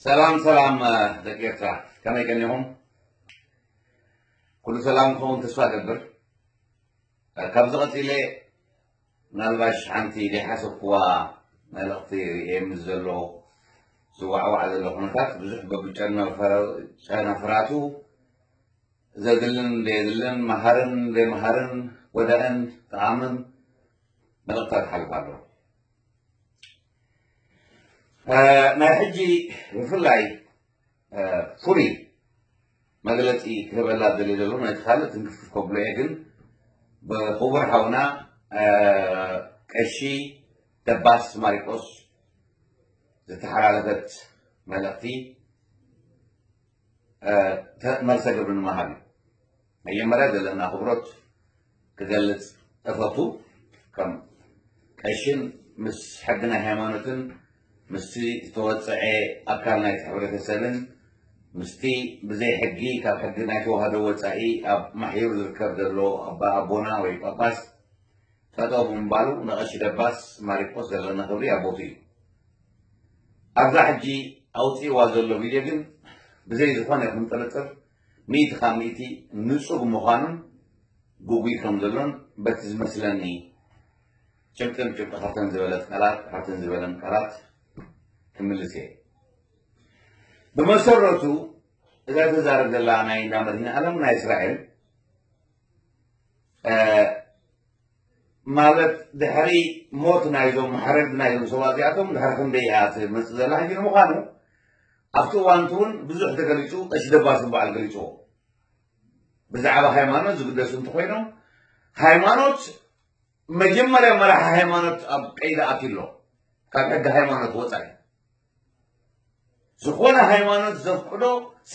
ሰላም ሰላም ደቂ ኤርትራ፣ ከመይ ቀኒኹም? ኩሉ ሰላም ክኸውን ተስፋ እገብር። ካብዚ ቀጺለ ምናልባሽ ሓንቲ ዘይሓሰብክዋ መልእኽቲ ርእየ ምስ ዘሎ ዝዋዕዋዕ ዘሎ ኩነታት ብዙሕ በብጨነፈራቱ ዘድልን ዘየድልን መሃርን ዘይመሃርን ወዳእን ጠቓምን መልእኽታት ሓልፍ ኣሎ። ናይ ሕጂ ብፍላይ ፍሉይ መግለጺ ክህበላ ደልየ ዘሎ ነቲ ካልእ ትንክፍክፍ ከብሎ እየ፣ ግን ብክቡር ሓውና ቀሺ ደባስ ማሪቆስ ዝተሓላለፈት መልእኽቲ መልሰ ግብሪ ንምሃብ እዩ። መጀመርያ ዘለና ኣኽብሮት ክገልጽ እፈቱ። ከም ቀሽን ምስ ሕጊ ናይ ሃይማኖትን ምስቲ ዝተወጽዐ ኣካል ናይቲ ሕብረተሰብን ምስቲ ብዘይ ሕጊ ካብ ሕጊ ናይ ተዋህዶ ወጻኢ ኣብ ማሕዩር ዝርከብ ዘሎ ኣባ ኣቦና ወይ ጳጳስ ጠጠው ብምባሉ ንቐሺ ደባስ ማሪቆስ ዘለና ክብሪ ኣብ ቦቱ እዩ። ኣብዛ ሕጂ ኣውፂእዋ ዘሎ ቪድዮ ግን ብዘይ ዝኾነ ይኹን ጥርጥር ሚእቲ ካብ ሚእቲ ንፁግ ምዃኑን ግጉይ ከም ዘሎን በቲ ዝመስለኒ ጭብጥን ጭብጢ ካብተን ዝበለት ቃላት ካብተን ዝበለን ቃላት ክምልስ እየ። ብመሰረቱ እዛ ተዛረብ ዘላ ናይ እንዳ መድህን ዓለም ናይ እስራኤል ማለት ድሕሪ ሞት ናይዞም ማሕረድ ናይዞም ሰባት እዚኣቶም ድሕሪ ክንደይ እያ ትመፅእ ዘላ ሕጂ ንምዃኑ ኣብቲ እዋንቲ እውን ብዙሕ ተገሊፁ ቀሺ ደባስ ዝበዓል ገሊፅዎ። ብዛዕባ ሃይማኖት ዝግደሱ እንተኮይኖም ሃይማኖት መጀመርያ መራሒ ሃይማኖት ኣብ ቀይዲ ኣትዩ ኣሎ። ካብ ሕጊ ሃይማኖት ወፃኢ ዝኾነ ሃይማኖት ዘፍቅዶ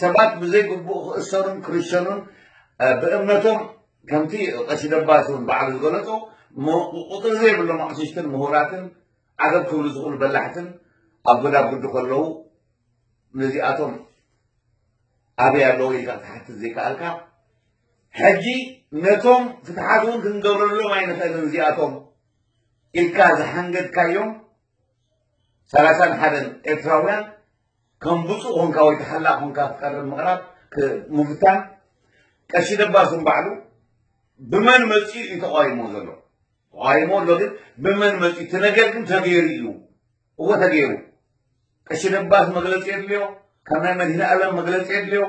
ሰባት ብዘይግቡእ ክእሰሩን ክርሸኑን ብእምነቶም ከምቲ ቀሺ ደባስ እውን ባዕሉ ዝገለፆ ቁፅሪ ዘይብሎም ኣቕሽሽትን ምሁራትን ዓገብ ክብሉ ዝኽእሉ በላሕትን ኣብ ጎዳጉዲ ከለዉ ነዚኣቶም ኣበይ ኣለዉ ኢልካ ክትሓትት ዘይከኣልካ ሕጂ ነቶም ፍትሓት እውን ክንገብረሎም ኣይንኽእልን እዚኣቶም ኢልካ ዝሓንገድካዮም ሰላሳን ሓደን ኤርትራውያን ከም ብፁእ ኮንካ ወይ ተሓላቕ ኮንካ ክትቀርብ ምቕራብ ምፍታን ቀሺ ደባስን ባዕሉ ብመን መፂኡ እዩ ተቃይሞ ዘሎ? ተቃይሞ ኣሎ ግን ብመን መፂኡ እቲ ነገር ግን ተገይሩ እዩ። እወ ተገይሩ። ቀሺ ደባስ መግለፂ የድልዮ። ካብ ናይ መድህን ኣለም መግለፂ የድልዮ።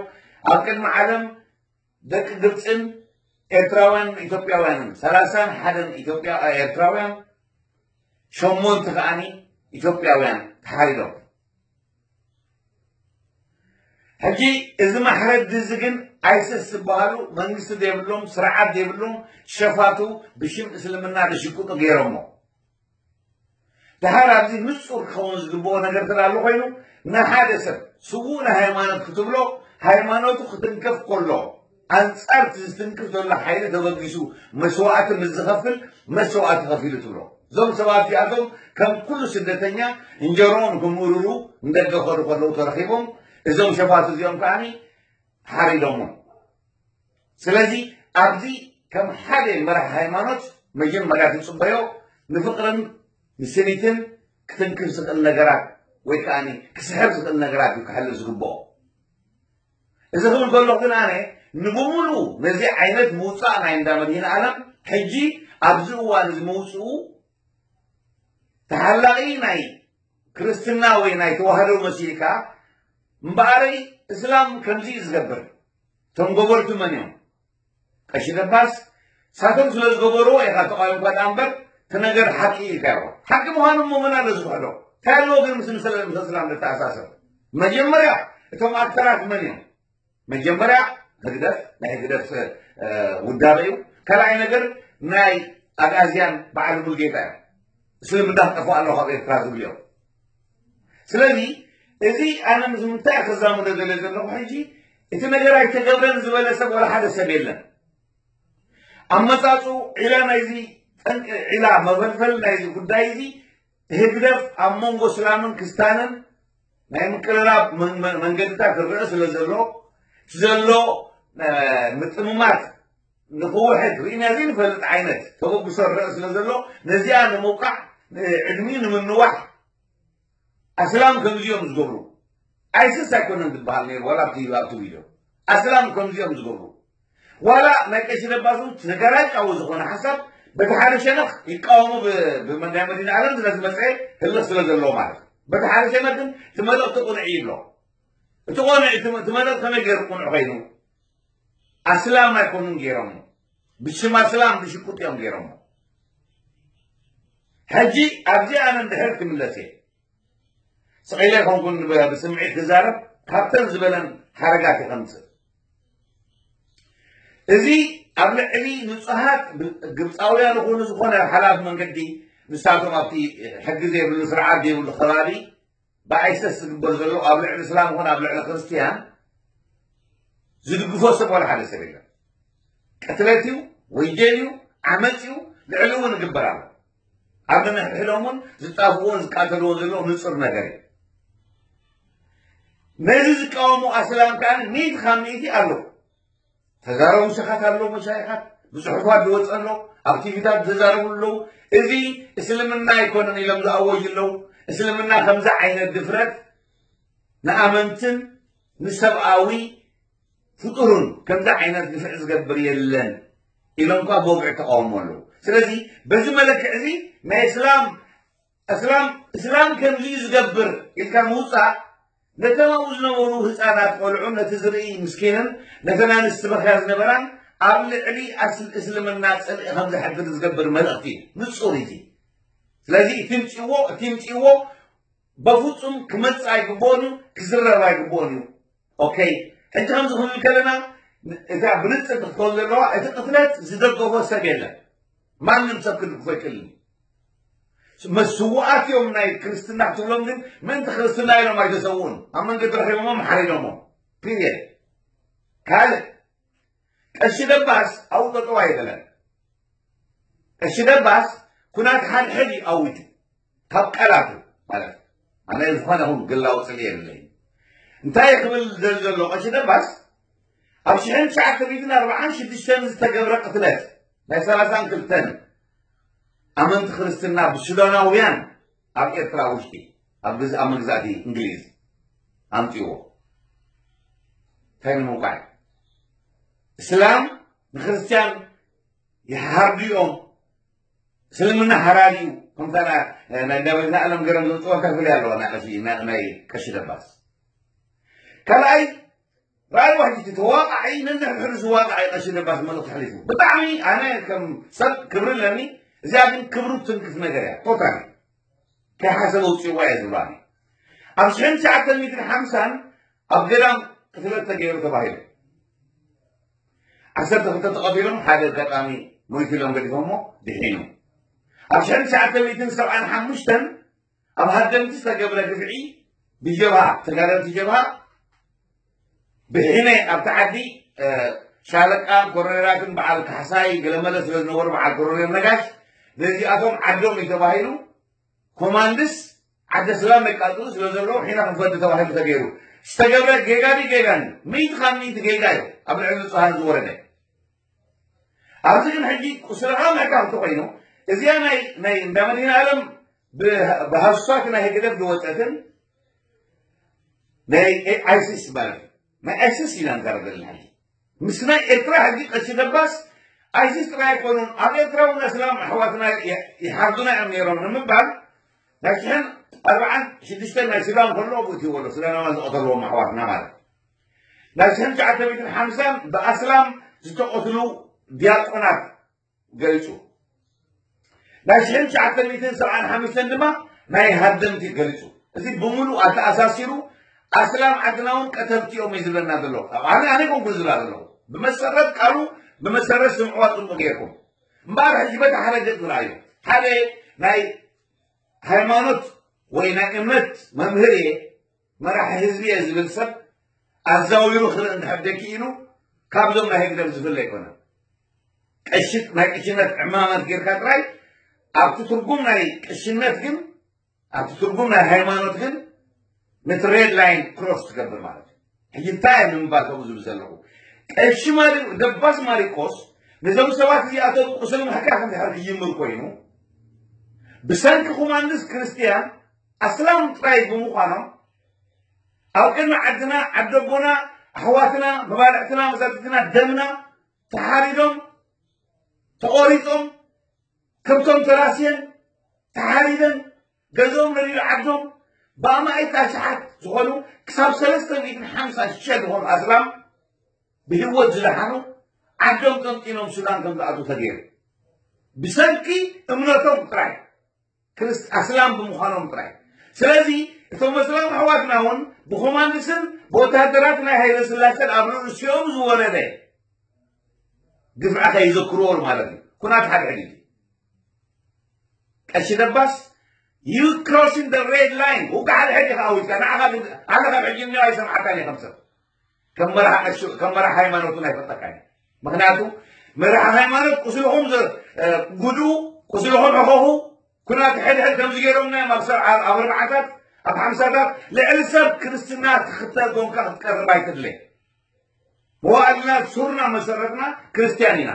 ኣብ ቅድሚ ዓለም ደቂ ግብፅን ኤርትራውያን ኢትዮጵያውያንን ሰላሳን ሓደን ኢትዮጵያ ኤርትራውያን ሸሞንተ ከዓኒ ኢትዮጵያውያን ተሓሪዶም። ሕጂ እዚ ማሕረዲ እዚ ግን ኣይስስ ዝበሃሉ መንግስቲ ዘይብሎም ስርዓት ዘይብሎም ሸፋቱ ብሽም እስልምና ዝሽቅጡ ገይሮሞ። ድሓር ኣብዚ ንጹር ክኸውን ዝግብኦ ነገር ተዳሎ ኮይኑ ንሓደ ሰብ ስዉእ ንሃይማኖት ክትብሎ ሃይማኖቱ ክትንከፍ ከሎ ኣንጻር እቲ ዝትንክፍ ዘሎ ሓይሊ ተበጊሱ መስዋእቲ ምስ ዝኸፍል መስዋእቲ ከፊሉ ትብሎ። እዞም ሰባት እዚኣቶም ከም ኩሉ ስደተኛ እንጀርኦም ክምርሩ ንደገ ከዱ ከለዉ ተረኺቦም እዞም ሸፋቱ እዚኦም ከዓኒ ሓሪዶሞም። ስለዚ ኣብዚ ከም ሓደ መራሒ ሃይማኖት መጀመርያ ትጽበዮ ንፍቕርን ንስኒትን ክትንክፍ ዝኽእል ነገራት ወይ ከዓ ክስሕብ ዝኽእል ነገራት እዩ ክሕልፍ ዝግብኦ። እዚ ክብል ከሎ ግን ኣነ ንብሙሉ ነዚ ዓይነት ምውፃእ ናይ እንዳ መድህን ዓለም ሕጂ ኣብዚ እዋን እዚ ምውፅኡ ተሓላቒ ናይ ክርስትና ወይ ናይ ተዋህዶ መሲልካ እምበኣረይ እስላም ከምዚ እዩ ዝገብር። እቶም ገበርቲ መን እዮም? ቀሺ ደባስ ሳቶም ስለ ዝገበርዎ ኢኻ ተቃዊምካ ደኣ እምበር እቲ ነገር ሓቂ ኢልካዮ። ሓቂ ምዃኑ እሞ መን ኣሎ ዝክሕዶ? እንታይ ኣለዎ ግን ምስ ምስ እስላም ዝተኣሳሰር? መጀመርያ እቶም ኣክተራት መን እዮም? መጀመርያ ህግደፍ ናይ ህግደፍ ውዳበ እዩ። ካልኣይ ነገር ናይ ኣግኣዝያን በዓል ሙሉጌታ እዮም። እስልምና ክጠፍእ ኣለዎ ካብ ኤርትራ ዝብሉ እዮም። ስለዚ እዚ ኣነ ምስ ምንታይ ክዛምዶ ደለ ዘለኹ ሕጂ እቲ ነገር ኣይተገብረን ዝበለ ሰብ ወላ ሓደ ሰብ የለን። ኣመጻጹ ዒላ ናይዚ ጠንቂ ዒላ መፈልፈል ናይዚ ጉዳይ እዚ ህግደፍ ኣብ መንጎ እስላምን ክስታንን ናይ ምቅርራብ መንገድታት ክረአ ስለ ዘሎ እቲ ዘሎ ምጥምማት ንክውሕድ ርኢና ዘይንፈልጥ ዓይነት ተበግሶ ክረአ ስለ ዘሎ ነዚኣ ንምውቃዕ ዕድሚኡ ንምንዋሕ ኣስላም ከምዚ እዮም ዝገብሩ። ኣይስስ ኣይኮነን ዝበሃል ነይሩ ዋላ ኣብቲ ኣብቲ ቪድዮ ኣስላም ከምዚኦም ዝገብሩ ዋላ ናይ ቀሺ ደባሱ ተገራጫዊ ዝኾነ ሓሳብ በቲ ሓደ ሸነኽ ይቃወሙ ብመዳይ መዲና ዓለም ስለዝመፀ ህልኽ ስለ ዘለዎ ማለት እዩ በቲ ሓደ ሸነኽ ግን እቲ መልእኽቲ ቁኑዕ ይብሎ እቲ ቁኑዕ እቲ መልእኽቲ ከመይ ገይሩ ቁኑዕ ኮይኑ ኣስላም ኣይኮኑን ገይሮሞ ብሽም ኣስላም ብሽቁጥ እዮም ገይሮሞ ሕጂ ኣብዚ ኣነ እንድሕር ክምለስ እየ ስቕ ኢለ ይኾንኩን ብስምዒት ክዛረብ ካብተን ዝበለን ሓረጋት ይኸምፅእ እዚ ኣብ ልዕሊ ንፁሃት ግብፃውያን ይኹኑ ዝኾነ ሓላፍ መንገዲ ንሳቶም ኣብቲ ሕጊ ዘይብሉ ስርዓት ዘይብሉ ከባቢ ብኣይሰስ ዝግበር ዘሎ ኣብ ልዕሊ እስላም ይኹን ኣብ ልዕሊ ክርስትያን ዝድግፎ ሰብ ዋላ ሓደ ሰብ የለን ቅትለት እዩ ወንጀል እዩ ዓመፅ እዩ ልዕሊ እውን ይግበር ኣሎ ኣብ ነንሕድሕዶም እውን ዝጣፍእዎን ዝቃተልዎን ዘለዉ ንፁር ነገር እዩ ነዚ ዝቃወሙ ኣስላም ከዓ ሚእቲ ካብ ሚእቲ ኣለዉ ተዛረቡ ሸኻት ኣለዉ መሻይኻት ብፅሑፋት ዝወፀ ኣሎ ኣብ ቲቪታት ዝዛረቡ ኣለዉ እዚ እስልምና ኣይኮነን ኢሎም ዝኣወጁ ኣለዉ እስልምና ከምዚ ዓይነት ድፍረት ንኣመንትን ንሰብኣዊ ፍጡሩን ከምዚ ዓይነት ግፍዒ ዝገብር የለን ኢሎም ኳ ብወግዒ ተቃውሞ ኣለዉ ስለዚ በዚ መለክዕ እዚ ናይ እስላም እስላም እስላም ከምዚ እዩ ዝገብር ኢልካ ምውፃእ ነተን ኣብኡ ዝነበሩ ህፃናት ቆልዑ ነቲ ዝርኢ ምስኪንን ነተን ኣንስቲ በኽያ ዝነበራን ኣብ ልዕሊ እስልምና ፅልኢ ከም ዘሕድር ዝገብር መልእኽቲ እዩ ንፁር እዩ ስለዚ እቲ ምፅዎ እቲ ምፅዎ በፍፁም ክመፅእ ኣይግብኦን እዩ ክዝረብ ኣይግብኦን እዩ ኦኬ ሕጂ ከምዚ ክንብል ከለና እታ ብንፅር ክትከውን ዘለዋ እቲ ቅትለት ዝደገፎ ሰብ የለን ማንም ሰብ ክድግፎ ይክእል መስዋኣት እዮም ናይ ክርስትና ክትብሎም ግን ምእንቲ ክርስትና ኢሎም ኣይተሰውኡን ኣብ መንገዲ ረኺቦሞም ሓሪዶሞም ፒሪየድ ካልእ ቀሺ ደባስ ኣብኡ ጠጠው ኣይበለን ቀሺ ደባስ ኩናት ሓድሕድ እዩ ኣዊጁ ካብ ቃላቱ ማለት ኣነ ዝኾነ ይኹን ግላዊ ፅልኢ የብለይ እንታይ ክብል ዘል ዘሎ ቀሺ ደባስ ኣብ ሽሕን ትሽዓተ ሚእትን ኣርብዓን ሽዱሽተን ዝተገብረ ቅትለት ናይ ሰላሳን ክልተን ኣመንቲ ክርስትና ብሱዳናውያን ኣብ ኤርትራ ውሽጢ ኣብ ግዝ ኣብ መግዛእቲ እንግሊዝ ኣምፅዎ እንታይ ንምውቃዕ እስላም ንክርስትያን ይሓርዱ እዮም እስልምና ሓራዲ እዩ ከምታ ናይ እንዳበልና ኣለም ገረም ዘውፅዋ ከፍል ኣለዋ ናይ ቀሺ ናይ ቀሺ ደባስ ካልኣይ ራእይ ዋሕጅቲ ተዋቃዒ ነንሕድሕዱ ዝዋቃዕ ቀሺ ደባስ መልእኽቲ ሓሊፉ ብጣዕሚ ኣነ ከም ሰብ ክብሪ ኣለኒ እዚኣ ግን ክብሩ ትንክፍ ነገር እያ ቶታሊ ከይሓሰበ ውፅዋ እየ ዝብላኒ ኣብ ሽሕን ትሽዓተ ሚእትን ሓምሳን ኣብ ገዳም ቅትለት ተገይሩ ተባሂሉ ዓሰርተ ክልተ ተቐቲሎም ሓደ ኣጋጣሚ ሞይቱ ኢሎም ገዲፎሞ ድሒኑ ኣብ ሽሕን ትሽዓተ ሚእትን ሰብዓን ሓሙሽተን ኣብ ሃደምቲ ዝተገብረ ግፍዒ ብጀብሃ ተጋደልቲ ጀብሃ ብሒነ ኣብቲ ዓዲ ሻለቃን ኮረኔላትን በዓል ካሕሳይ ገለመለ ስለ ዝነበሩ በዓል ኮረኔል ነጋሽ ነዚኣቶም ዓዶም እዩ ተባሂሉ ኮማንድስ ዓደ ስላም የቃፅሉ ስለ ዘለዉ ሒና ክንፈዲ ተባሂሉ ተገይሩ ዝተገብረ ጌጋ ዲ ጌጋን ምእቲ ካብ ምእቲ ጌጋ እዩ ኣብ ልዕሊ ንፁሃን ዝወረደ ኣብዚ ግን ሕጂ ቁስልኻ ምሕካኽ እንተኮይኑ እዚኣ ናይ ናይ እንዳ መድህን ኣለም ብሃሱሳት ናይ ህግደፍ ዝወፀትን ናይ ኣይሲስ ማለት እዩ ናይ ኣይሲስ ኢና ንዛረብ ዘለና ሕጂ ምስ ናይ ኤርትራ ሕጂ ቀሺ ደባስ ኣይሲስ ጥራይ ኣይኮኑን ኣብ ኤርትራ እውን ኣስላም ኣሕዋትና ይሓርዱና እዮም ነይሮም ንምባል ናይ ሽሕን ኣርብዓን ሽዱሽተን ናይ ሱዳን ከሎ ኣብኡ እትይዎ ኣሎ ሱዳናውያን ዝቐተልዎም ኣሕዋትና ማለት ናይ ሽሕን ትሽዓተ ሚእትን ሓምሳን ብኣስላም ዝተቐትሉ ዲያቆናት ገሊፁ ናይ ሽሕን ትሽዓተ ሚእትን ሰብዓን ሓሙሽተን ድማ ናይ ሃደምቲ ገሊፁ እዚ ብምሉእ ኣተኣሳሲሩ ኣስላም ዓድና እውን ቀተልቲ እዮም እዩ ዝብለና ዘሎ ኣነ ኣነ ኮንኩ ዝብላ ዘለኹ ብመሰረት ቃሉ ብመሰረት ስምዕዋ ፅቡቅ ጌርኩም እምበኣር ሕጂ በታ ሓደ ገፅ ንርኣዮ ሓደ ናይ ሃይማኖት ወይ ናይ እምነት መምህር እየ መራሒ ህዝቢ እየ ዝብል ሰብ ኣዛዊሩ ክርኢ እንድሕር ደኪኢሉ ካብዞም ናይ ህግደፍ ዝፍለ ኣይኮነን ቀሽት ናይ ቅሽነት ዕማመት ጌርካ ጥራይ ኣብቲ ትርጉም ናይ ቅሽነት ግን ኣብቲ ትርጉም ናይ ሃይማኖት ግን ነቲ ሬድ ላይን ክሮስ ትገብር ማለት እዩ ሕጂ እንታይ እየ ንምባል ከምኡ ዝብል ዘለኹ ቀሺ ማሪ ደባስ ማሪቆስ ነዞም ሰባት እዚኣቶም ቁስሊ ምሕካኽ እንድሕር ክጅምር ኮይኑ ብሰንኪ ኮማንድስ ክርስትያን ኣስላም ጥራይ ብምዃኖም ኣብ ቅድሚ ዓድና፣ ዓዲ ኣቦና፣ ኣሕዋትና፣ መባልዕትና፣ መሳትፍትና፣ ደምና ተሓሪዶም፣ ተቖሪጾም፣ ከብቶም ተራስየን፣ ተሓሪደን፣ ገዝኦም ነዲዱ ዓዶም፣ ብኣማኢት ኣሽሓት ዝኾኑ፣ ክሳብ ሰለስተ ሚእትን ሓምሳ ሽሕ ዝኾኑ ኣስላም ብህይወት ዝደሓኑ፣ ዓዶም ጠንጢኖም ሱዳን ከም ዝኣትዉ ተገይሩ። ብሰንኪ እምነቶም ጥራይ፣ ክርስት-፣ ኣስላም ብምዃኖም ጥራይ። ስለዚ እቶም ኣስላም ኣሕዋትና እውን ብኮማንድስን ብወታደራት ናይ ሃይለ ስላሰን ኣብ ርእሲኦም ዝወረደ ግፍዒ ከይዘክርዎ ማለት እዩ። ኩናት ሓድሕድ እዩ። ቀሺ ደባስ፣ you crossing the red line። ውግእ ሓድሕድ ኢኻ ኣዊጅካ። ንዓኻ ግን፣ ኣነ ካብ ሕጂ እኒኦ ኣይሰምዓካን እየ ከም ሰብ። ከም መራሒ ቀሺ፣ ከም መራሒ ሃይማኖት እውን ኣይፈልጠካን እየ። ምኽንያቱ መራሒ ሃይማኖት ቁስልኹም ዘ-፣ እ፣ ጉድኡ፣ ቁስልኹም ሕኸኹ፣ ኩናት ሕድሕድ ከምዚ ገይሮምና እዮም ኣብ ሰብ-፣ ኣብ፣ ኣብ ኣርባዓታት፣ ኣብ ሓምሳታት ልዕሊ ሰብ ክርስትና ትኽተል ኮንካ ክትቀርብ ኣይትድለ። መዋእልና ሱርና መሰረትና ክርስትያን ኢና።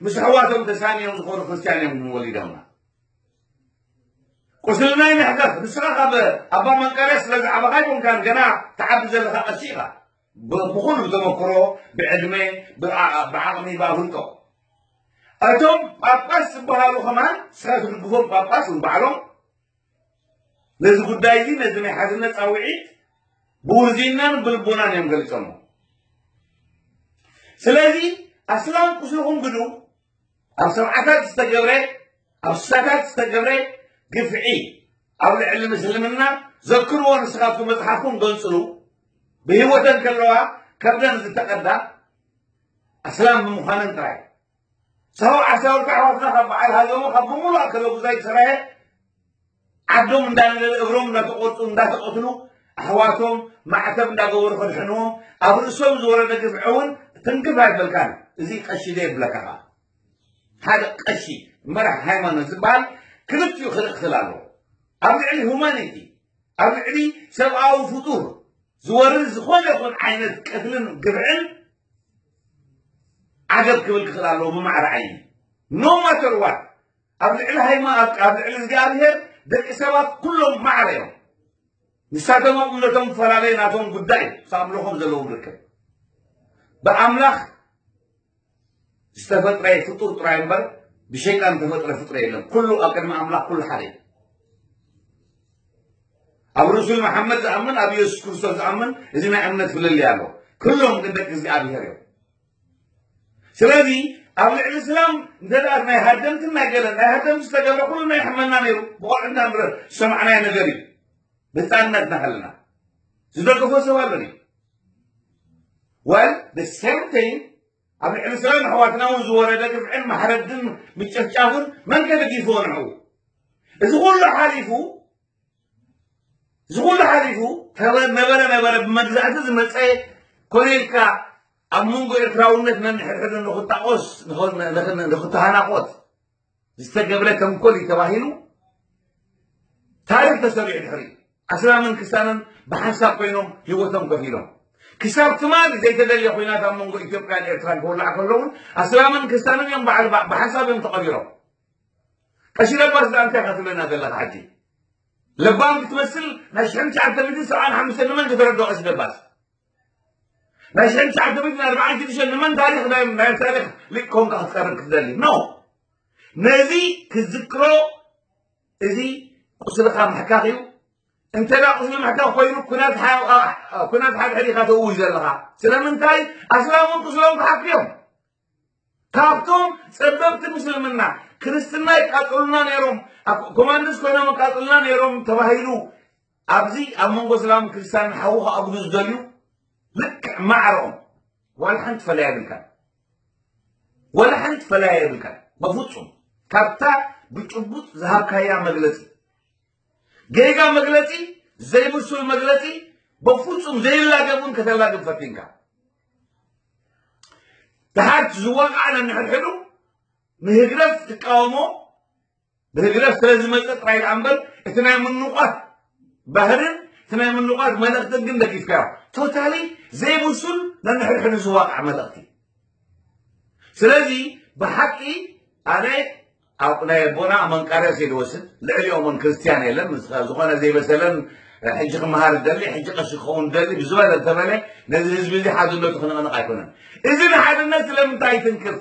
ምስ ኣሕዋቶም ተሳንዮም ዝኾኑ ክርስትያን እዮም ወሊዶምና። ቁስልና ይንሕከኽ። ንስኻ ካብ ኣባ መንቀርዮስ ስለ ዝዓበኻ ኣይኮንካን፣ ገና ትዓቢ ዘለኻ ቀሺ ኢኻ። ብ-፣ ብኹሉ ብተመክሮ፣ ብዕድመ፣ ብዓ-፣ ብዓቕሚ፣ ብኣፍልጦ። እቶም ጳጳስ ዝበሃሉ ከማን፣ ንስኻ ትድግፎም ጳጳስ እውን ባዕሎም ነዚ ጉዳይ እዚ፣ ነዚ ናይ ሓድነት ጻውዒት ብውርዝይናን ብልቦናን እዮም ገሊጾሞ። ስለዚ ኣስላም ቁስልኹም ግዱ፣ ኣብ ሰብዓታት ዝተገብረ፣ ኣብ ስሳታት ዝተገብረ ግፍዒ ኣብ ልዕሊ ምስልምና ዘክርዎ፣ ንስኻትኩም መጽሓፍኩም ገንጽሉ። ብህይወተን ከለዋ ከብደን ዝተቐዳ ኣስላም ብምዃነን ጥራይ። ሰው ዓሰርተ ኣሕዋትና ካብ በዓል ሃገሙ ካብ ብምሉእ ኣከለ ጉዛይ ሰራየ ዓዶም እንዳነደደ እግሮም እንዳተቆርጹ እንዳተቐትሉ ኣሕዋቶም ማዕተብ እንዳገበሩ ከድሕንዎም ኣብ ርእሶም ዝወረደ ግፍዒ እውን ትንክፍ ኣይበልካን። እዚ ቀሺ ዶ የብለካ ኸዓ? ሓደ ቀሺ መራሕ ሃይማኖት ዝበሃል ክልቲኡ ክልእክል ኣለዎ። ኣብ ልዕሊ ሁማኒቲ፣ ኣብ ልዕሊ ሰብኣዊ ፍጡር ዝወርድ ዝኾነ ይኹን ዓይነት ቅትልን ግፍዕን ዓገብ ክብል ክኽእል ኣለዎ ብማዕረ ዓይኒ። No matter what። ኣብ ልዕሊ ሃይማ-፣ ኣብ፣ ኣብ ልዕሊ እግዚኣብሔር ደቂ ሰባት ኩሎም ማዕረ እዮም። ንሳቶም ኣብ እምነቶምፈላለየ ናቶም ጉዳይ እዩ። ምስ ኣምልኾም ዘለዎም ርክብ። ብኣምላኽ ዝተፈጥረ ፍጡር ጥራይ እምበር ብሸይጣን ዝተፈጥረ ፍጡር የለን። ኩሉ ኣብ ቅድሚ ኣምላኽ ኩሉ ሓደ እዩ። ኣብ ርሱል መሓመድ ዝኣምን፣ ኣብ ኢየሱስ ክርስቶስ ዝኣምን፣ እዚ ናይ እምነት ፍልልይ ኣሎ። ኩሎም ግን ደቂ እግዚኣብሔር እዮም። ስለዚ ኣብ ልዕሊ እስላም እንተ ደኣ ናይ ሃደምትን ናይ ገለን፣ ናይ ሃደምቲ ዝተገብረ ኩሉ ናይ ሕመና ነይሩ። ብቆልዕና ንረ-፣ ዝሰማዕናዮ ነገር እዩ። ብህፃንነትና ከለና ዝደገፎ ሰብ ኣሎ ድዩ? Well, the same thing ኣብ ልዕሊ እስላም ኣሕዋትና እውን ዝወረደ ግፍዕን ማሕረድን ምጭፍጫፍን መን ከ ደጊፍዎ ንዕኡ? እዚ ኩሉ ሓሊፉ፣ እዚ ኩሉ ሓሊፉ ተበ-፣ ነበረ ነበረ ብመግዛእቲ ዝመፀ ኮነ ኢልካ ኣብ መንጎ ኤርትራውነት ነንሕድሕዱ ንኽታቆስ፣ ንኽ-፣ ንኽ-፣ ንኽተሃናቆት ዝተገብረ ተንኮል እዩ ተባሂሉ ታሪክ ተሰሪዑ ድሕሪ ኣስላምን ክስታንን ብሓንሳብ ኮይኖም ህይወቶም ከፊሎም ክሳብ ትማሊ ዘይተደልየ ኩናት ኣብ መንጎ ኢትዮጵያን ኤርትራን ክውላዕ ከሎ እውን ኣስላምን ክስታንን እዮም በዓል ባ-፣ ብሓንሳብ እዮም ተቐቢሮም። ቀሺ ለባስ ደኣ እንታይ ኢኻ ትብለና ዘለኻ ሕጂ? ለባም ክትመስል ናይ ሽሕን ትሽዓተ ሚእትን ሰብዓን ሓሙሽተን ንመን ከተረድኦ ቀሺ ለባስ? ናይ ሽሕን ትሽዓተ ሚእትን ኣርባዓን ሽዱሽተን ንመን ታሪኽ ናይ፣ ናይ ታሪኽ ሊቅ ኮንካ ክትቀርብ ክትደሊ? ኖ። ነዚ ክዝክሮ እዚ ቁስልኻ ምሕካኽ እዩ። እንተ ደኣ ቁስሊ ምሕካኽ ኮይኑ ኩናት ሓ-፣ ኩናት ሓድሕድ ኢኻ ተእውጅ ዘለኻ። ስለምንታይ? ኣስላም እውን ቁስሎም ክሓኩ እዮም። ካብቶም ጸበብቲ ምስልምና ክርስትና ይቃጸሉና ነይሮም፣ ኣብ ኮማንድስ ኮይኖም ይቃጸሉና ነይሮም ተባሂሉ ኣብዚ ኣብ መንጎ እስላምን ክርስትያንን ሓዊ ክኣጉዱ ዝደልዩ ልክዕ ማዕረኦም ዋላ ሓንቲ ፈለያ የብልካን። ዋላ ሓንቲ ፈለያ የብልካን። በፍጹም ካብታ ብጭቡጥ ዝሃብካያ መግለጺ ጌጋ መግለጺ፣ ዘይብሱል መግለጺ በፍጹም ዘይላገብ እውን ከተላግብ ፈቲንካ። ደሓር ዝወቃዕ ነንሕድሕዱ ንህግደፍ ትቃወሞ፣ ብህግደፍ ስለ ዝመጸ ጥራይ ደኣ እምበር እቲ ናይ ምንቋት ባህርን እቲ ናይ ምንቋት መልእኽትን ግን ደጊፍካዮ። ቶታሊ ዘይብሱል ነንሕድሕዱ ዝወቃዕ መልእኽቲ። ስለዚ ብሓቂ ኣነ ኣብ ናይ ኣቦና መንቃርዮስ እየ ዝወስድ፣ ልዕሊኦም እውን ክርስትያን የለን፣ ምስ ዝኾነ ዘይበሰለን ሕጂ ክመሃር ደሊ፣ ሕጂ ቀሺ ክኸውን ደሊ ብዝበለ እንተበለ፣ ነዚ ህዝቢ እዚ ሓድነቱ ክንቕንቕ ኣይኮነን። እዚ ንሓድነት ስለምንታይ ይትንክፍ?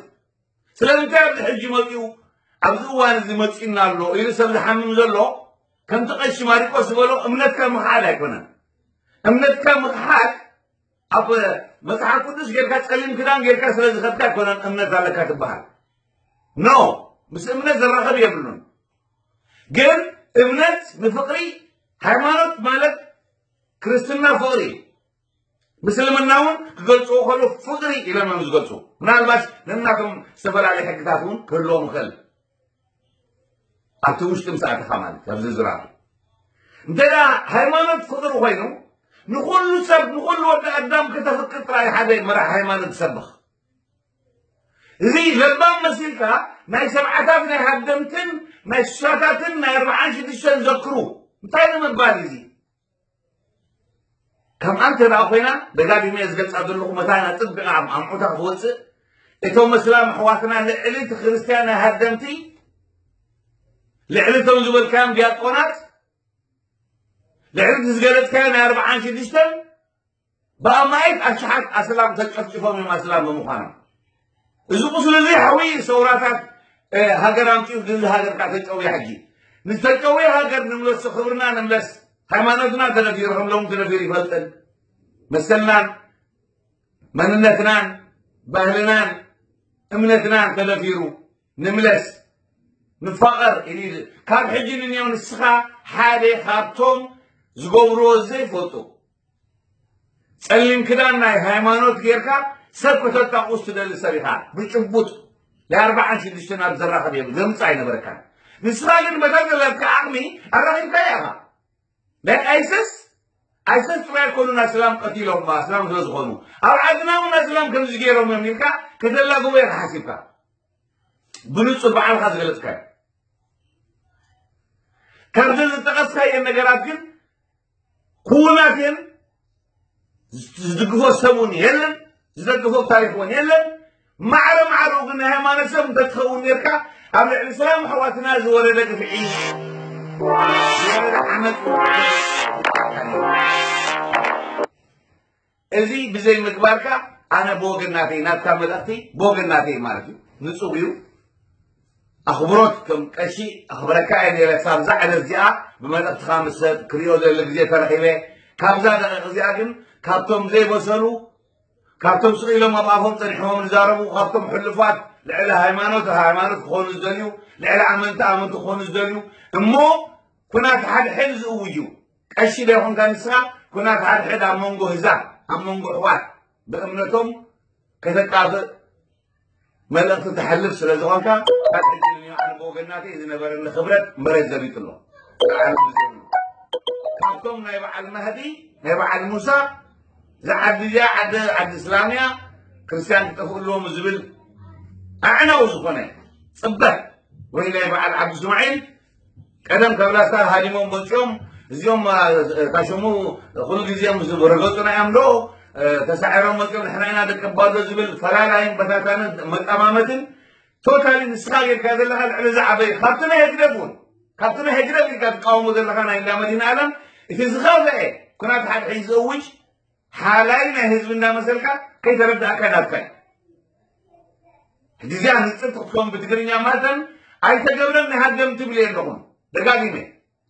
ስለምንታይ ኣብዚ ሕጂ መፂኡ፣ ኣብዚ እዋን እዚ መፂና ኣሎ ኢሉ ሰብ ዝሓምም ዘሎ? ከምቲ ቀሺ ማሪቆስ ዝበሎ እምነትካ ምኽሓድ ኣይኮነን። እምነትካ ምኽሓድ ኣብ መጽሓፍ ቅዱስ ጌርካ ጸሊም ክዳን ጌርካ ስለ ዝኸድካ ኣይኮነን እምነት ኣለካ ትበሃል። ኖ፣ ምስ እምነት ዘራኸብ የብሉን። ግን እምነት ንፍቕሪ፣ ሃይማኖት ማለት ክርስትና ፍቕሪ እዩ። ምስልምና እውን ክገልጽዎ ከሎ ፍቕሪ ኢሎም እዮም ዝገልጹ። ምናልባሽ ነናቶም ዝተፈላለየ ሕግታት እውን ክህልዎም ይኽእል። ኣብቲ ውሽጢ ምስ ኣተኻ ማለት ኣብዚ ዝራቱ እንተ ደኣ ሃይማኖት ፍቕሪ ኮይኑ ንኹሉ ሰብ ንኹሉ ወዲ ኣዳም ከተፍቅር ጥራይ ሓደ መራሕ ሃይማኖት ትሰብኽ። እዚ ለባም መሲልካ ናይ ሰብዓታት ናይ ሃደምትን ናይ ስሳታትን ናይ ኣርባዓን ሽዱሽተን ዘክሩ እንታይ ንምባል እዚ ከምኣ እንተ ደኣ ኮይና ደጋጊመ እየ ዝገልጻ ዘለኹ መታና ጽቢቓ ኣምዑታ ክትወጽእ እቶም መስላም ኣሕዋትና ልዕሊ እቲ ክርስትያን ናይ ሃደምቲ ልዕሊ እቶም ዝበልካዮም ዲያቆናት ልዕሊ እቲ ዝገለጽካዮ ናይ ኣርባዓን ሽዱሽተን ብኣማኢት ኣሽሓት ኣስላም ተጨፍጭፎም እዮም ኣስላም ብምዃኖም እዚ ቁስሊ እዚ ሓዊ ሰውራታት ሃገር ኣምፅኡ ድዚ ሃገር ከዓ ተጨውየ ሕጂ ንዝተጨውየ ሃገር ንምለሶ ክብርና ንምለስ ሃይማኖትና ተደፊሩ ከም ሎም ተደፊሩ ይፈልጥን መሰልናን መንነትናን ባህልናን እምነትናን ተደፊሩ ንምለስ ንፋቐር ኢሉ ካብ ሕጂ ንንየው ንስኻ ሓደ ካብቶም ዝገብርዎ ዘይፈልጡ ጸሊም ክዳን ናይ ሃይማኖት ጌርካ ሰብ ከተጣቁስ ትደሊ ሰብ ኢኻ ብጭቡጥ ናይ ኣርባዓን ሽዱሽተን ኣብ ዘራኸብ የብሉ ዘምጽእ ኣይነበረካን ንስኻ ግን በታ ዘለካ ዓቕሚ ኣራኺብካያ ኢኻ ናይ ኣይሰስ ኣይሰስ ጥራይ ኣይኮኑን ኣስላም ቀቲሎም ኣስላም ስለ ዝኾኑ ኣብ ዓድና እውን ኣስላም ከምዚ ገይሮም እዮም ኢልካ ከተላግቦ ኢኻ ሓሲብካ ብንጹር ባዕልኻ ዝገለጽካዮ ካብዘን ዝጠቐስካየን ነገራት ግን ክውናት እየን ዝድግፎ ሰብ እውን የለን ዝደግፎ ታሪክ እውን የለን ማዕረ ማዕረኡ ግን ናይ ሃይማኖት ሰብ እንተትኸውን ኔርካ ኣብ ልዕሊ ሰላም ኣሕዋትና ዝወረደ ግፍዒ ዝወረደ ዓመት እዚ ብዘይ ምግባርካ ኣነ ብወገን ናተይ ናትካ መልእኽቲ ብወገን ናተይ ማለት እዩ ንጹር እዩ ኣኽብሮት ከም ቀሺ ኣኽብረካ እየ ነይረ ክሳብ እዛ ዕለት እዚኣ ብመልእኽትኻ ምስ ሰብ ክሪኦ ዘለ ግዜ ተረኺበ ካብዛ ደቂቕ እዚኣ ግን ካብቶም ዘይበሰሉ ካብቶም ስቕ ኢሎም ኣብ ኣፎም ጸኒሖም ዝዛረቡ ካብቶም ሕሉፋት ልዕሊ ሃይማኖት ሃይማኖት ክኾኑ ዝደልዩ ልዕሊ ኣመንቲ ኣመንቲ ክኾኑ ዝደልዩ እሞ ኩናት ሓድሕድ ዝእውጁ ቀሺ ዶ ይኾንካ ንስኻ ኩናት ሓድሕድ ኣብ መንጎ ህዛብ ኣብ መንጎ ኣሕዋት ብእምነቶም ከተጣፍእ መልእኽቲ ተሕልፍ ስለ ዝኾንካ ካብ ሕጂ ንዮ ኣነ ብወገናተይ ዝነበረኒ ክብረት መሬት ዘቢጡ ኣሎ። በዓል ሙሴ ካብቶም ናይ በዓል መህዲ ናይ በዓል ሙሳ እዛ ዓዲ እዚኣ ዓዲ ዓዲ እስላም እያ ክርስትያን ክጠፍኡ ኣለዎም ዝብል ኣዕናዊ ዝኾነ ፅበት ወይ ናይ በዓል ዓብዲ እስማዒል ቀደም ካብ ላስታ ሃዲሞም መፂኦም እዚኦም ታሸሙ ኩሉ ግዜ ምስ ረገፁና እዮም ዶ ተሳዒሮም መፂኦም ንሕና ኢና ደቂ ባዶ ዝብል ፈላላይን በታታንን መጠማመትን ቶታሊ ንስኻ ጌርካ ዘለኻ ልዕሊ ዝዓበየ ካብቲ ናይ ህግደፍ እውን ካብቲ ናይ ህግደፍ ኢልካ ትቃወሞ ዘለኻ ናይ እንዳ መዲና ኣለም እቲ ዝኸፍአ ኩናት ሓድሕድ ዝእውጅ ሓላይ ናይ ህዝቢ እንዳመሰልካ ከይተረዳእካ ናትካ እዩ ሕጂ እዚኣ ንፅርቲ ክትከውን ብትግርኛ ማተን ኣይተገብረን ናይ ሃደም ትብል እየ ኣለኹም ደጋጊመ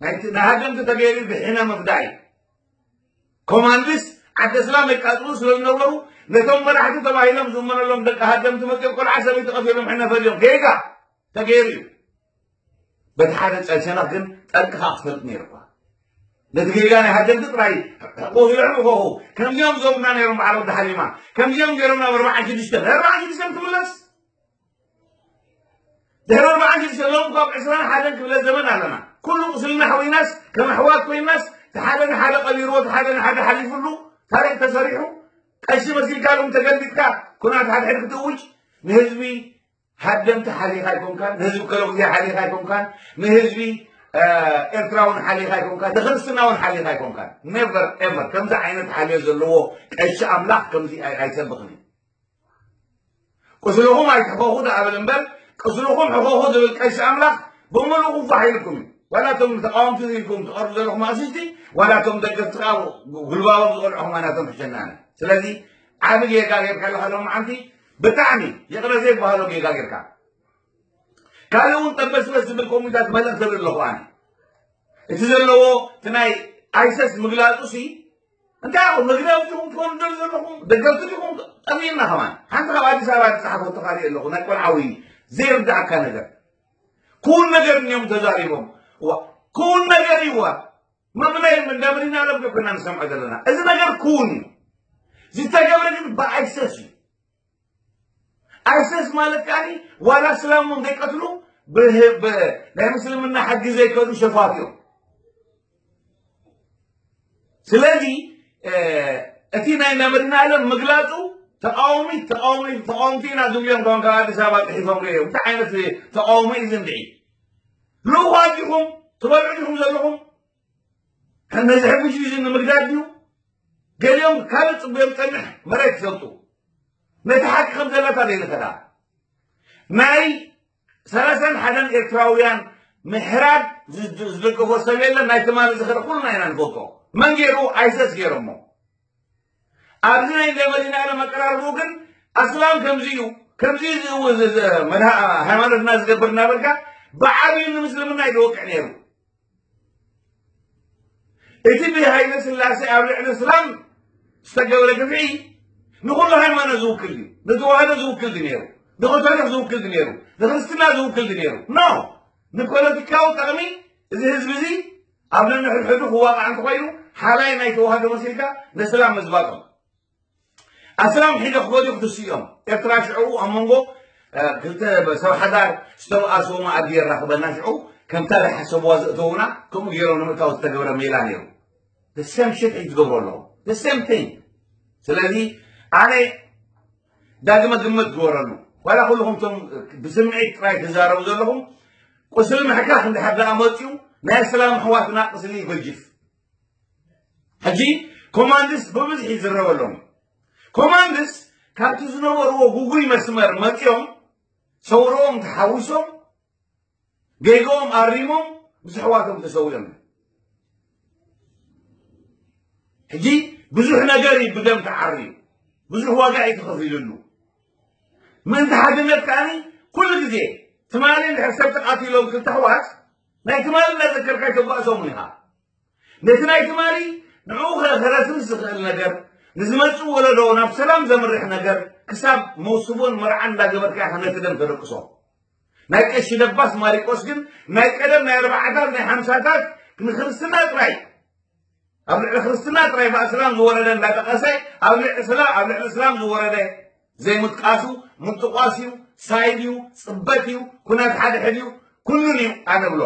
ናይ ሃደምቲ ተገይሩ ብሕነ ምፍዳይ ኮማንድስ ዓዲ እስላም የቃፅሉ ስለ ዝነበሩ ነቶም መራሕቲ ተባሂሎም ዝእመነሎም ደቂ ሃደምቲ መፅኦም ቆልዓ ሰበይቲ ቀቲሎም ሕነ ፈድዮም ጌጋ ተገይሩ እዩ በቲ ሓደ ሸነኽ ግን ጠንቅኻ ክትፈልጥ ነይርኳ ነቲ ጌጋ ናይ ሃደምቲ ጥራይ ሕቆ ዝልዕሉ ከኹ ከምዚኦም ዞምና ነይሮም በዓል ወዲ ሓሊማ ከምዚኦም ገይሮም ናብ ኣርባዓን ሽዱሽተን ኣርባዓን ሽዱሽተን ትምለስ ድሕሪ ኣርባዓን ሽዱሽተን ሎም ካብ ዕስራን ሓደን ክፍለ ዘመን ኣለና ኩሉ ቁስልና ሓዊናስ ከም ኣሕዋት ኮይናስ ሓደ ንሓደ ቀቢርዎ ሓደ ንሓደ ሓሊፉሉ ታሪክ ተሰሪሑ ቀሺ መሲልካ ሎም ተገልቢጥካ ኩናት ሓድሕድ ክትእውጅ ንህዝቢ ሃደምቲ ሓሊኻ ኣይኮንካን ንህዝቢ ከሎግዚያ ሓሊኻ ኣይኮንካን ንህዝቢ ኤርትራውን ሓሊኻ ኣይኮንካን ንክርስትና እውን ሓሊኻ ኣይኮንካን never ever ከምዚ ዓይነት ሓልዮ ዘለዎ ቀሺ ኣምላኽ ከምዚ ኣይሰብኽን እዩ ቁስልኹም ኣይትሕኸኹ ደኣ በል እምበር ቁስልኹም ሕኸኹ ዝብል ቀሺ ኣምላኽ ብምሉኡ ክፋሕ ኢልኩም እዩ ዋላ እቶም ተቃወምቲ ኢልኩም ትቐርቡ ዘለኹም ኣቕሽቲ፣ ዋላ እቶም ደገፍቲ ከዓ ጉልባቦም ዝቐልዑኹም ኣናቶም ሕሸናነ። ስለዚ ዓቢ ጌጋ ጌርካ ኣለኻ ሎም ዓንቲ። ብጣዕሚ ይቕረ ዘይበሃሎ ጌጋ ጌርካ። ካልእ እውን ጠበስበስ ዝብል ኮሚታት መልእኽቲ ኣለኹ ኣነ። እቲ ዘለዎ እቲ ናይ ኣይሰስ ምግላጹ ሲ እንታይ ኢኹም? መግለጺኹም ትኾኑ ደል ዘለኹም ደገፍቲ ዲኹም? ጠሚና ከማን ሓንቲ ካብ ኣዲስ ኣበባ ዝጸሓፈቶ ካልእ ኣለኹ። ናይ ቆልዓዊ ዘይርዳእካ ነገር። ክውን ነገር እዮም ተዛሪቦም። እዋ፣ ክውን ነገር እዩ። እዋ፣ መምለይ እንዳምሪና ለም ኮይና ንሰምዖ ዘለና። እዚ ነገር ክውን እዩ። ዝተገብረ ግን ብኣይሰስ እዩ። ኣይሰስ ማለት ከኣ ዋላ እስላም እውን ዘይቀትሉ ብህ- ብ- ናይ ምስልምና ሕጊ ዘይከዱ ሸፋት እዮም። ስለዚ እ፣ እቲ ናይ መድና ዓለም ምግላጹ ተቃዋሚ ተቃዋሚ ተቃወምቲ ኢና ዝብሉ እዮም። ከም ካብ ኣዲስ ኣበባ ጽሒፎም ርእዮም እንታይ ዓይነት ተቃውሞ እዩ ዝንድዒ? ልኡኻት ዲኹም ትበልዑ ዲኹም ዘለኹም? ነዚ ሕጉሽ እዩ ንምግዳድ ድዩ? ገሊኦም ካልእ ጽቡዮም ጸንሕ መሬት ይሰጡ። ነቲ ሓቂ ከም ዘለታ ዘይንኸዳ ናይ ሰላሳን ሓደን ኤርትራውያን ምሕራድ ዝድ- ዝደገፎ ሰብ የለን። ናይ ትማሊ ዝኽሪ ኩልና ኢና ንፈልጦ። መን ገይሩ? ኣይሰስ ገይሮሞ። ኣብዚ ናይ እንደ መዲና ዓለም ኣቀራርቡ ግን ኣስላም ከምዚ እዩ ከምዚ እዩ ዝእውዝ እዚ መድሃ- ሃይማኖትና ዝገብር እናበልካ ብዓብዩ ንምስልምና እዩ ዝወቅዕ ነይሩ። እቲ ብሃይለ ስላሴ ኣብ ልዕሊ እስላም ዝተገብረ ግፍዒ ንኹሉ ሃይማኖት ዝውክል እዩ። ንተዋህዶ ዝውክል ድዩ ነይሩ? ንካቶሊክ ዝውክል ድዩ ነይሩ? ንክርስትና ዝውክል ድዩ ነይሩ? ኖ። ንፖለቲካዊ ጠቕሚ እዚ ህዝቢ እዚ ኣብ ነንሕድሕዱ ክዋቃዕ እንተኮይኑ ሓላይ ናይ ተዋህዶ መሲልካ ንእስላም ምዝባጦም ኣስላም ሒደ ክፈትዩ ክትስኦም ኤርትራ ሽዑ ኣብ መንጎ ክልተ ሰብ ሓዳር ዝተብኣስዎ መኣዲ የራኽበና ሽዑ ከምታ ዝሓሰብዋ ዘእተውና ከምኡ ገይሮም ንምእታው ዝተገብረ ሜላ ነይሩ። ሰም ሽት እዩ ዝገብሮ ኣለዉ ሰም ቲንግ። ስለዚ ኣነ ዳግመ ግምት ግበረሉ። ዋላ ኩልኹም ቶም ብስምዒት ጥራይ ትዛረቡ ዘለኹም ቁስሊ ምሕካኽ እንድሕር ደኣ መፅኡ ናይ እስላም ኣሕዋትና ቁስሊ ይጎጅፍ። ሕጂ ኮማንድስ ብብዝሒ ይዝረበሎም። ኮማንድስ ካብቲ ዝነበርዎ ጉጉይ መስመር መፂኦም ሰውርኦም ተሓዊሶም ገይግኦም ኣሪሞም ምስ ኣሕዋቶም ተሰዊኦም እዮም። ሕጂ ብዙሕ ነገር እዩ ብደም ተዓርዩ፣ ብዙሕ ዋጋ እዩ ተኸፊሉሉ። ምእንቲ ሓድነት ከዓኒ ኩሉ ግዜ ትማሊ እንድሕር ሰብ ተቓቲሎም ክልተ ኣሕዋት ናይ ትማሊ እናዘከርካ ኣይተጓእሶምን ኢኻ። ነቲ ናይ ትማሊ ንዕኡ ከረስርስ ዝኽእል ነገር ንዝመጽእ ወለዶ ናብ ሰላም ዘምርሕ ነገር ክሳብ መውስቦን መርዓን እንዳገበርካ ኢኻ ነቲ ደም ተደቅሶ። ናይ ቀሺ ደባስ ማሪቆስ ግን ናይ ቀደም ናይ ኣርባዓታት ናይ ሓምሳታት ንክርስትና ጥራይ ኣብ ልዕሊ ክርስትና ጥራይ ብኣስላም ዝወረደ እንዳጠቐሰ ኣብ ልዕሊ ስላ ኣብ ልዕሊ እስላም ዝወረደ ዘይምጥቃሱ ምጥቋስ እዩ። ሳይድ እዩ። ጽበት እዩ። ኩነት ሓድሕድ እዩ። ኩሉን እዩ ኣነ ብሎ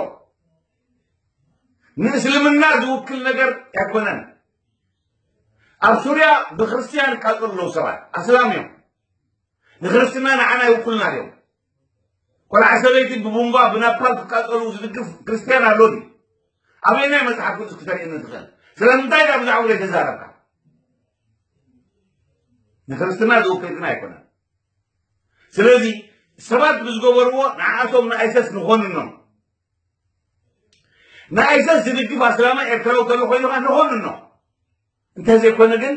ንእስልምና ዝውክል ነገር ኣይኮነን። ኣብ ሱርያ ብክርስትያን ይቃጸሉ ኣለዉ ሰባት ኣስላም እዮም። ንክርስትና ንዓና ይውክሉና እዮም። ቆልዓ ሰበይቲ ብቡምባ ብናፓል ክቃጸሉ ዝድግፍ ክርስትያን ኣሎ ድዩ? ኣበየናይ መጽሓፍ ቅዱስ ክተርእየኒ ትኽእል? ስለምንታይ ዳ ብዛዕባ ዘይተዛረብካ? ንክርስትና ዝውክል ግን ኣይኮነን። ስለዚ ሰባት ብዝገበርዎ ንዓኣቶም ንኣይሰስ ንኾንኖም ንኣይሰስ ዝድግፍ ኣስላማይ ኤርትራዊ ተሎ ኮይኑ ኸዓ ንኾንኖ እንተዘይኮነ ግን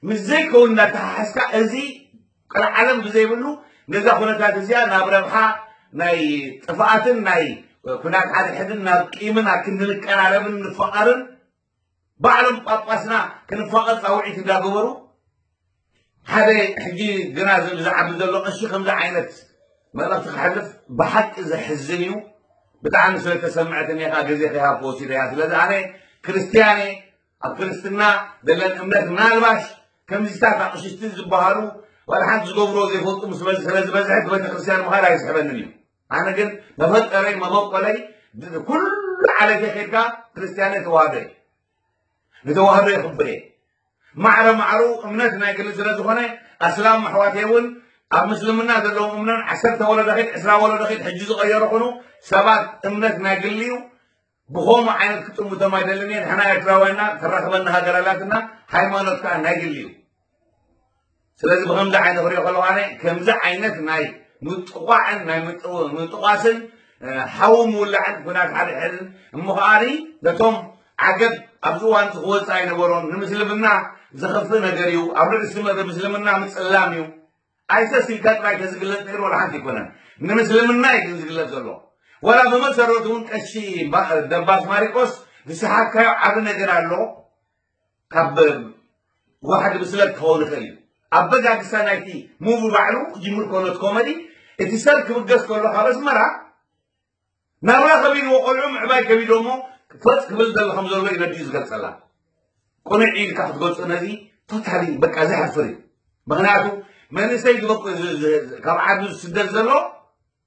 ምስ ዘይከውን እናተሓሓዝካ እዚ ቀልዓለም ብዘይብሉ ነዛ ኩነታት እዚኣ ናብ ረብሓ ናይ ጥፍኣትን ናይ ኩናት ሓድሕድን ናብ ቂምን ኣብ ክንዲ ንቀራረብን ንፋቐርን ባዕሎም ጳጳስና ክንፋቐር ፃውዒት እንዳገበሩ ሓደ ሕጂ ግና ዝዓቢ ዘሎ ቀሺ ከምዚ ዓይነት መልእኽቲ ክሕልፍ ብሓቂ ዘሕዝን እዩ። ብጣዕሚ ስለተሰምዐትኒ ኢኻ ግዜ ከይሃብኩ ወሲደያ። ስለዚ ኣነ ክርስትያነ ኣብ ክርስትና ዘለን እምነት ምናልባሽ ከምዚታት ኣቕሽቲ ዝበሃሉ ዋላ ሓንቲ ዝገብርዎ ዘይፈልጡ ምስ በዝ- ስለ ዝበዝሐ እቲ ቤተክርስትያን ምኻድ ኣይስሕበንን እዩ። ኣነ ግን መፈጠረይ መበቆለይ ኩሉ ዓለቴ ከድካ ክርስትያነ ተዋህዶ እየ። ንተዋህዶ የኽብር እየ። ማዕረ ማዕሩ እምነት ናይ ግሊ ስለ ዝኾነ ኣስላም ኣሕዋተይ እውን ኣብ ምስልምና ዘለዎም እምነን ዓሰርተ ወለዶ ኺድ ዕስራ ወለዶ ኺድ ሕጂ ዝቐየሩ ኹኑ ሰባት እምነት ናይ ግሊ እዩ። ብኸምኡ ዓይነት ክጥምቶም ኣይደልን እየ። ንሕና ኤርትራውያንና ተራኽበና ሃገር ኣላትና ሃይማኖት ከዓ ናይ ግሊ እዩ። ስለዚ ብከምዚ ዓይነት ክሪኦ ከለኹ ኣነ ከምዚ ዓይነት ናይ ምጥቋዕን ናይ ምጥ- ምጥቋስን ሓዊ ምውላዕን ኩናት ሓድሕድን እሞ ከዓኒ ነቶም ዓገብ ኣብዚ እዋን ክወፅእ ኣይነበሮን። ንምስልምና ዘኸፍእ ነገር እዩ። ኣብ ልዕሊ ስመ- ምስልምና ምፅላም እዩ። ኣይሰስ ኢልካ ጥራይ ተዝግለፅ ነይሩ ዋላ ሓንቲ ኣይኮነን። ንምስልምና እዩ ግን ዝግለፅ ዘሎ። ዋላ ብመሰረቱ እውን ቀሺ ማ- ደባስ ማሪቆስ ዝሰሓካዮ ዓቢ ነገር ኣሎ። ካብ ዋሕዲ ብስለት ክኸውን ይኽእል እዩ። ኣበጋግሳ ናይቲ ሙቪ ባዕሉ ክጅምር ከሎ እቲ ኮመዲ፣ እቲ ሰብ ክብገስ ከሎ ካብ ኣስመራ ናብራ ከቢድዎ ቆልዑ ምዕባይ ከቢድዎ እሞ ፈጥ ክብል ዘሎ ከም ዘሎ እዩ ነዲኡ ዝገልጸላ። ቅኑዕ ኢልካ ክትገልጾ ነዚ ቶታሊ በቃ ዘሕፍር እዩ። ምክንያቱ መንእሰይ ዝበቁ ዝ- ዝ- ካብ ዓዱ ዝስደድ ዘሎ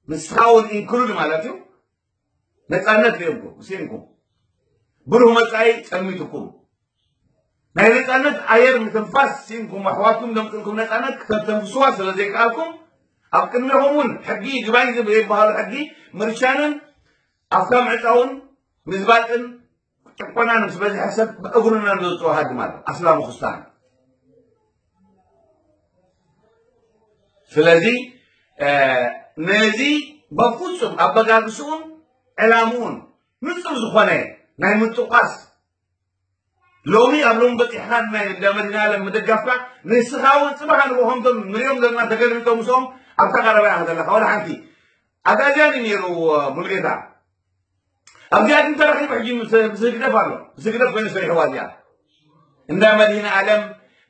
ንስኻ እውን ኢንክሉድ ማለት እዩ። ነፃነት ሪኦምኩም ስኢንኩም ብሩህ መፃኢ ጸልሚትኩም ናይ ነፃነት ኣየር ምትንፋስ ስኢንኩም ኣሕዋትኩም ዘምፅልኩም ነፃነት ክተተንፍስዋ ስለ ዘይከኣልኩም ኣብ ቅድሜኹም እውን ሕጊ ይግባኝ ዝብ ዘይበሃሉ ሕጊ ምርሻንን ኣፍካ ምዕፃውን ምዝባጥን ጭቆናን ምስ በዝሐ ሰብ ብእግሩ እናንዘዝፅዎ ሃድም ኣሎ ኣስላሙ ክስታን። ስለዚ ነዚ በፍፁም ኣበጋግስኡን ዕላምኡን ንፁር ዝኾነ ናይ ምጥቋስ ሎሚ ኣብ ሎሚ በፂሕካ ናይ እንዳ መድህን ኣለም ምድጋፍካ ንስኻ እውን ፅባሕ ንጎ ከምቶም ንሪኦም ዘለና ተገሊጦም ምስኦም ኣብታ ቀረባ ኢኻ ዘለካ ወላ ሓንቲ ኣጋዚያን እዩ ነይሩ ሙልጌታ ኣብዚኣ ግን ተረኺቡ ሕጂ ምስ ምስ ህግደፍ ኣሎ ምስ ህግደፍ ኮይኑ ሰሪሕዋ እዚኣ እንዳ መድህን ኣለም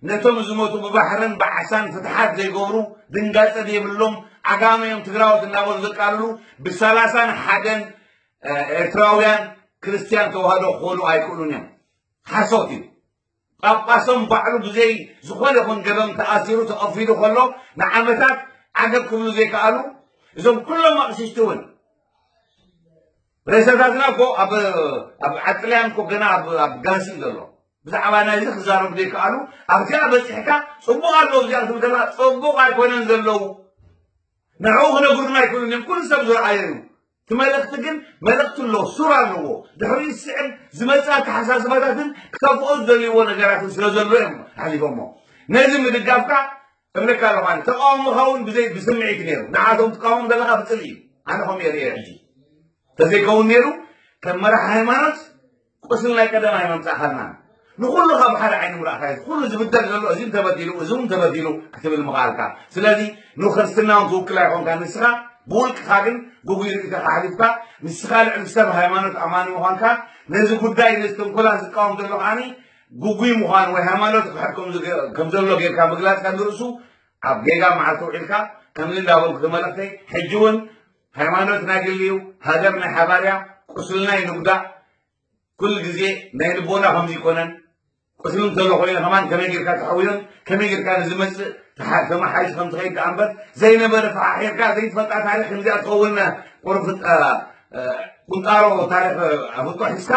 ነቶም ዝሞቱ ብባሕርን ብዓሳን ፍትሓት ዘይገብሩ ድንጋፀ ዘይብሎም ዓጋመ እዮም ትግራዎት እናበሉ ዘቃልሉ ብሰላሳን ሓደን ኤርትራውያን ክርስትያን ተዋህዶ ክኾኑ ኣይክእሉን እዮም ሓሶት እዩ ጳጳሶም ባዕሉ ብዘይ ዝኾነ ይኹን ገበን ተኣሲሩ ተቐፊዱ ከሎ ንዓመታት ዓገብ ክብሉ ዘይከኣሉ እዞም ኩሎም ኣቕሽሽቲ እውን ሬሳታትና እኮ ኣብ ኣብ ዓጥልያን እኮ ገና ኣብ ኣብ ጋህሲ እዩ ዘሎ ብዛዕባ ናይዚ ክዛረቡ ዘይከኣሉ ኣብዚኣ በፂሕካ ፅቡቕ ኣለዎ እዚኣ ክትብል ከለካ ፅቡቕ ኣይኮነን ዘለዉ ንዕኡ ክነግሩና ኣይክእሉን እዮም ኩሉ ሰብ ዝረኣዮ እዩ እቲ መልእኽቲ ግን መልእኽቲ ኣለዎ ሱር ኣለዎ ድሕሪኡ ዝስዕብ ዝመፅእ ኣተሓሳስባታትን ክተፍኦ ዝደልይዎ ነገራትን ስለ ዘሎ እዮም ሓሊፎሞ ነዚ ምድጋፍካ እብለካ ኣለኹ ኣነ ተቃውሞኻ እውን ብዘይ ብስምዒት ነይሩ ንዓቶም ትቃወም ዘለኻ ብፅልኢ እዩ ኣነ ከምኡ እየ ርእየ ሕጂ ተዘይከውን ነይሩ ከም መራሕ ሃይማኖት ቁስሊ ናይ ቀደም ኣይመምፃእኻልናን ንኩሉ ካብ ሓደ ዓይኒ ምራእካ እዩ ኩሉ ዝብደል ዘሎ እዚ ተበዲሉ እዚ እውን ተበዲሉ ክትብል ምኽኣልካ ስለዚ ንክርስትና እውን ትውክል ኣይኮንካ ንስኻ ብውልቅኻ ግን ጉጉይ ርእይቶኻ ሓሊፍካ ንስኻ ልዕሊ ሰብ ሃይማኖት ኣማኒ ምዃንካ ነዚ ጉዳይ ነዚ ተንኮላት ዝቃወም ዘሎ ከዓኒ ግጉይ ምዃኑ ወይ ሃይማኖት ክሕድ ከም ዘሎ ጌርካ ምግላጽካ ንርእሱ ኣብ ጌጋ መዓልቲ ውዒልካ ከምዚ እንዳበልኩ እቲ መልእኽተይ ሕጂ እውን ሃይማኖት ናይ ግሊ እዩ ሃገር ናይ ሓባር እያ ቁስልና ይንጉዳእ ኩሉ ግዜ ናይ ልቦና ከምዚ ይኮነን ቁስሊ እንተሎ ኮይኑ ከማን ከመይ ጌርካ ተሓውዮን ከመይ ጌርካ ንዝመፅእ ተሓ- ተመሓይሽ ከም ትኸይድ ደኣ እምበር ዘይነበረ ፈሓሒርካ ዘይትፈልጣ ታሪክ ከምዚኣ ትኸውን ቁርፍጥ ቁንጣሮ ታሪክ ኣፍልጦ ሒዝካ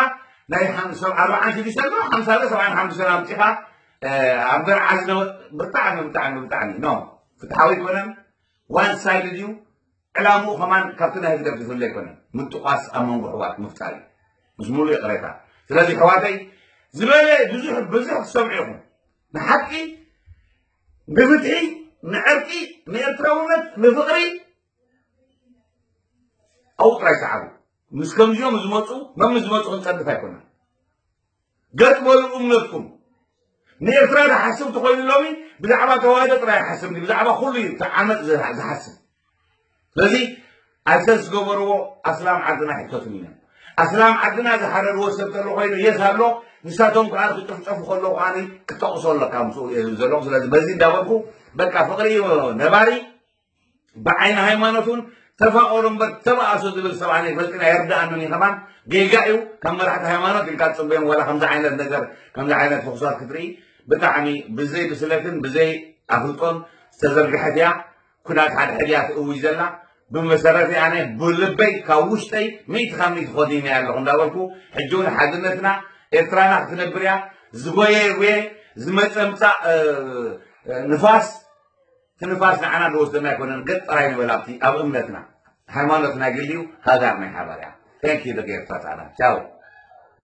ናይ ሓም- ሰብ ኣርባዓን ሽዱሽተን ዶ ሓምሳ ዶ ሰብዓን ሓሙሽተን ኣምፂኻ ኣብ ገርዓ ዝነበ ብጣዕሚ ብጣዕሚ ብጣዕሚ ኖ ፍትሓዊ ኣይኮነን ዋን ሳይድ እዩ ዕላምኡ ከማን ካብቲ ናይ ህግደፍ ዝፍለ ኣይኮነን ምጥቋስ ኣብ መንጎ ኣሕዋት ምፍጣር እዩ ምስ ሙሉእ ይቕሬታ ስለዚ ኣሕዋተይ ዝበለ ብዙሕ ብዙሕ ክትሰምዑ ኢኹም ንሓቂ ንፍትሒ ንዕርቂ ንኤርትራውነት ንፍቕሪ ኣብኡ ጥራይ ሰዓቡ ምስ ከምዚኦም ዝመፁ መም ዝመፁ ክንፀድፍ ኣይኮነን ገጥ በሉ እምነትኩም ንኤርትራ ዝሓስብ ተኮይኑ ሎሚ ብዛዕባ ተዋህዶ ጥራይ ይሓስብ ብዛዕባ ኩሉ እዩ ዓመፅ ዝሓስብ ስለዚ ኣይሰስ ዝገበርዎ ኣስላም ዓድና ኣይከቱን እዮም ኣስላም ዓድና ዝሓረድዎ ሰብ ተሎ ኮይኑ የስ ኣሎ ንሳቶም ከዓ ክጭፍጨፉ ከለዉ ከዓ ክጠቕሶ ኣለካ ምስኡ እየ ዝብል ዘለኹ ስለዚ በዚ እንዳበልኩ በቃ ፍቅሪ እዩ ነባሪ ብዓይኒ ሃይማኖት እውን ተፋቀሩ እምበር ተባኣሱ ዝብል ሰብ ኣነ ይፈልጥን ኣይርድኣንን እዩ ከማን ጌጋ እዩ ካብ መራሕቲ ሃይማኖት ኢልካ ትፅበዮም ዋላ ከምዚ ዓይነት ነገር ከምዚ ዓይነት ፍኩሳት ክትርኢ ብጣዕሚ ብዘይ ብስለትን ብዘይ ኣፍልጦን ዝተዘርግሐት እያ ኩናት ሓድሕድ እያ ትእውጅ ዘላ ብመሰረተይ ኣነ ብልበይ ካብ ውሽጠይ ሚእቲ ካብ ሚእቲ ኮዲነ ኣለኹ እንዳበልኩ ሕጂ እውን ሓድነትና ኤርትራና ክትነብር እያ ዝጎየ ይጉየ ዝመፀ ምፃእ ንፋስ እቲ ንፋስ ንዓና ዝወስደና ኣይኮነን ገጥ ጥራይ ንበል ኣብቲ ኣብ እምነትና ሃይማኖት ናይ ግሊ እዩ ሃገር ናይ ሓባር እያ thank you ደቂ ኤርትራ ፃዕዳ ቻው